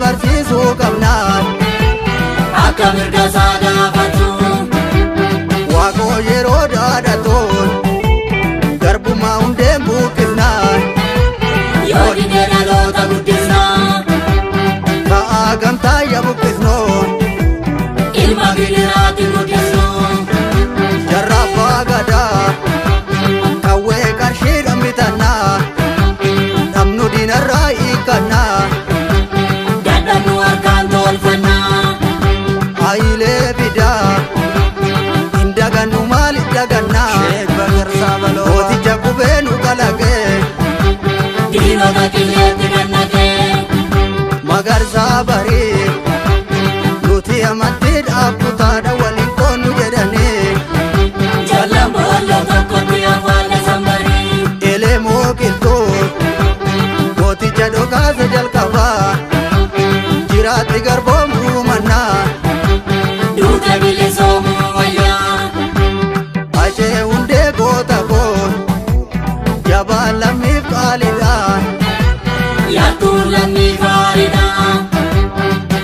Barsiisuu qabna. Akka mirga isaa gaafatu. Waaqoo yeroo dhaadhatuun garbummaa hundeen buqqisna. Yoo dide dhaloota guddisna. Ka'aa gamtaa ya buqqisnu. Ilma gidiraatti guddisnu. Jarra abbaa gadaa qawwee qarshiidhaan bitannaa dhabnu diinarraa hiikkannaa. Dadhabnu harkaan tolfannaa. Hayilee fidaa hin dagannu maali dagannaa. Sheek Magarsaa Baloo. Gooticha qubee nu kalaqee. Diinota qilleetti gannaqee. Magarsaa barii nuti amantii dhaabbataadha waliin qoonnu jedhanii. Jallan boolloo tokkotti awwaala sambarii. Elemoo qilxuu gooticha dhokaasa jalqabaa jiraatti garboomuu mannaa. Duute bilisoomuu wayyaa. Achee hundee goota koo jabaa lammiif qaaliidha. Yaattuu lammii gaariidha.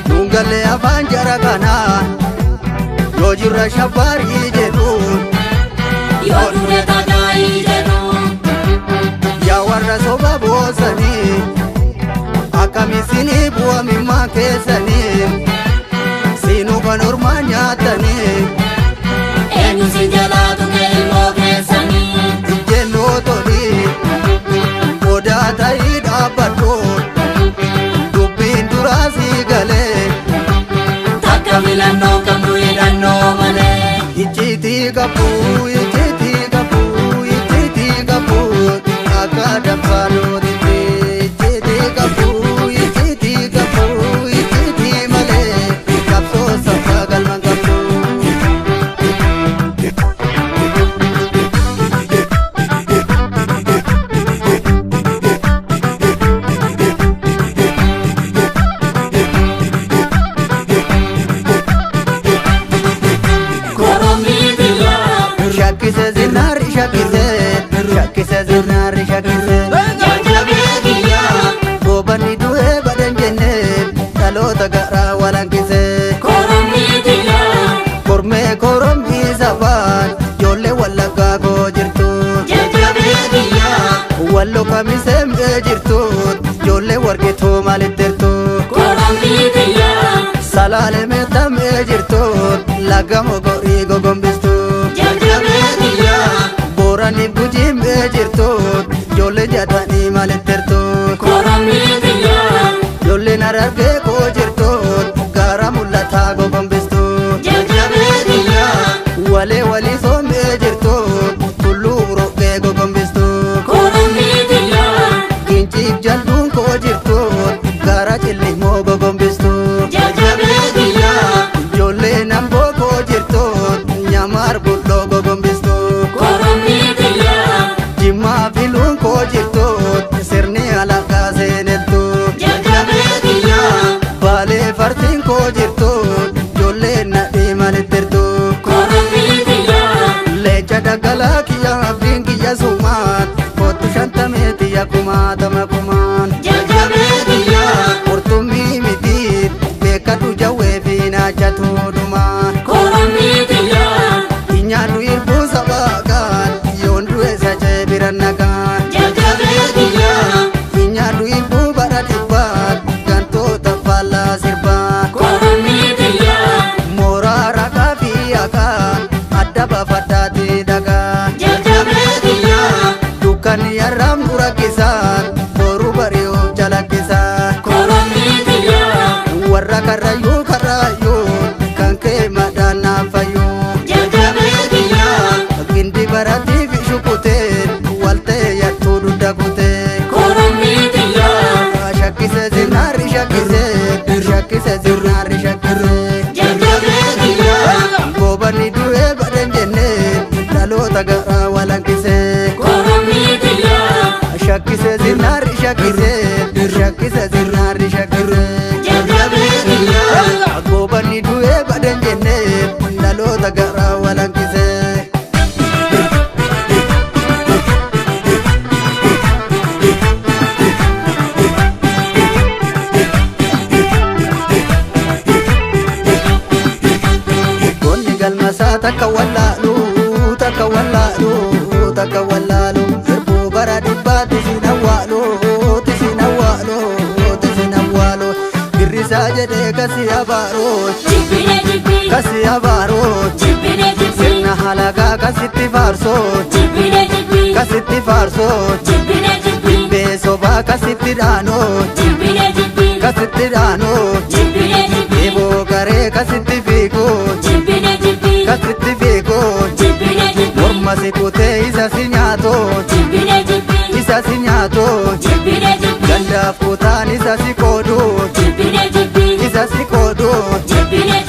Nuun galee afaan jara kanaa yoo jirra shabbaarii jedhu. Yoo duune tagaayii jedhu. Yaa warra soba boosanii akkamisinii bu'amimmaa keessanii siinuu kan ormaa nyaatanii. Eenyu si jalaa tuqe ilmoo keessanii. Ijjennoo tolii odaa ta'ii dhaabbadhu dubbiin duraa sii galee. Takka filannoo qabnu hidhannoo malee. Icciitii qabu icciitii qabu icciitii qabu akka damsaanuutitti icciitii qabu icciitii qabu icciitii malee qabsoo sabaa galma qabdu. Korommii biyyaa. Shakkise zinnaarri shakkise shakkise zinnaarri shakkise. Jajjabee biyyaa. Goobanni du'ee badan jennee dhaloota garaa walankise. Korommii biyyaa. Kormee korommii sabaan ijoollee wallaggaa koo jirtu. Jajjabee biyyaa. Wallo kamisee mi'ee jirtu ijoollee warqituu maalitti jirtu. Korommii biyyaa. Salaalee meexxamee jirtu laga mogorii gogombistu. Jajjabee biyyaa. Booranii gujii mi'ee jirtu ijoollee jaatanii maalitti jirtu. Korommii biyyaa. Ijoolleen harargee koo jirtu gaara mul'ataa gogombistu. Jajjabee biyyaa. Walee walii soomee jirtu tulluu roqee gogombistu. Korommii biyyaa. Ginciif jalduun koo jirtu gaara cillimoo gogombistu. Jajjabee biyyaa. Ijoolleen amboo koo jirtu nyamaar bul'oo gogombistu. Korommii biyyaa. Jimmaa filuun koo jirtu sirni alaqaa seenettu. Jajjabee biyyaa. Baalee farsiin koo jirtu ijoolleen nadhii maalitti jirtu. Korommii biyyaa. Leenca daggalaa kiyya abdiin kiyya sumaan kottu shantamee tiyya kumaatama kumaan. Jajjabee biyyaa. Qurxummii miti beekadhu jawwee fi naachatu dhumaa. Korommii biyyaa. Nyaadhu irbuu sabaakaan yoon du'e sachee bira nagaan. Jajjabee biyyaa. Nyaadhu irbuu bara dhibbaan gantoota faallaa sirbaa. Korommii biyyaa. Mooraa rakaa fi haqaa adda baafadhaati dhagaa. Jajjabee biyyaa. Dukkanni yarraam rakkisaa boruu bari'uuf calaqqisaa. Korommii biyyaa. Warra karrayyuu karrayyuu kan kee madaan naaf fayyuu. Jajjabee biyyaa. Gindi baratiif shukutee waltee yattuu dugda kutee. Korommii biyyaa. Shakkise zinnaarri shakkise shakkise zinnaarri shakkise. Jajjabee biyyaa. Goobanni du'ee badan jennee dhaloota garaa walankisee. Korommii biyyaa. Shakkise zinnaarri shakkise shakkise zinnaarri shakkise. Jajjabee biyyaa. Goobanni du'ee badan jennee dhaloota garaa walankisee. jedhee kasi abaaroo Jibbine jibbi. Kasi abaaroo Jibbine jibbi. Sirna halagaa kasitti faarsoo Jibbine jibbi. Kasitti faarsoo Jibbine jibbi. Beesobaa kasitti dhaanoo Jibbine jibbi. Kasitti dhaanoo Jibbine jibbi. Eeboo garee kasitti fiigoo Jibbine jibbi. Kasitti fiigoo Jibbine jibbi. Morma si kutee isa si nyaatoo Jibbine jibbi. Isa si nyaatoo Jibbine jibbi. Gandaaf kutaan isa si qooduu Jibbine jibbi. Isa si qooduu Jibbine.